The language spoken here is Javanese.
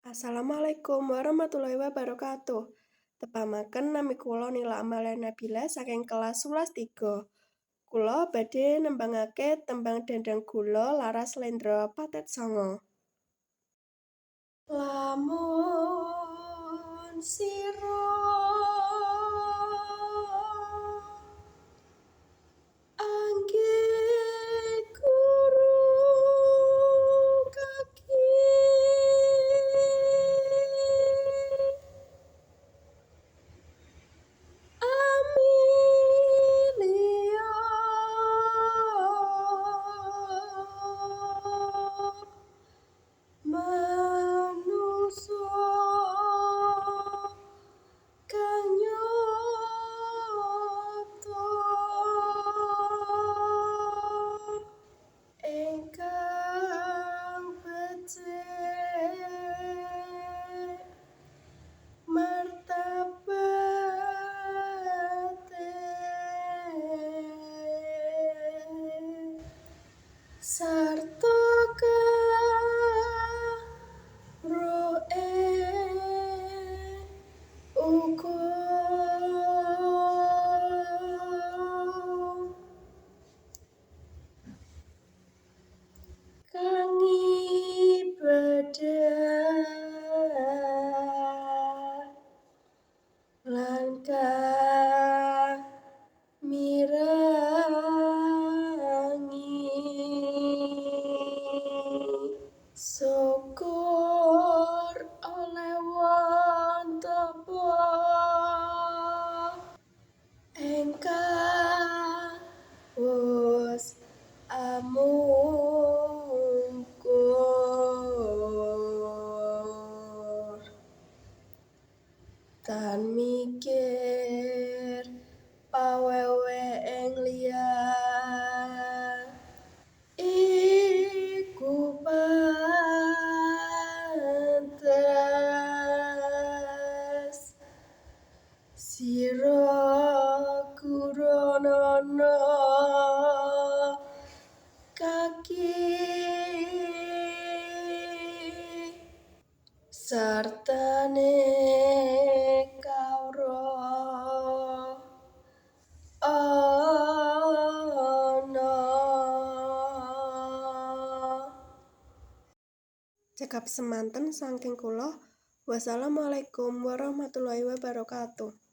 Assalamualaikum warahmatullahi wabarakatuh. Tepamaken nami kula Nila Amalia Nabila saking kelas 11.3. Kula badhe nembangake tembang Dandang Gula laras Slendra Patet Sanga. Lamun sira anggit guru kaki Amelia manungsa kang nyata ingkang becik martabate sarta kawruhe uga kang ibadah lan kang mirengi syukur oleh wong tapa ingkang wus amungkur tan mikir pawewe ing liyan iku pantes sira guronono kaki sartane kawruh ana. Cekap semanten saking kula. Wassalamualaikum warahmatullahi wabarakatuh.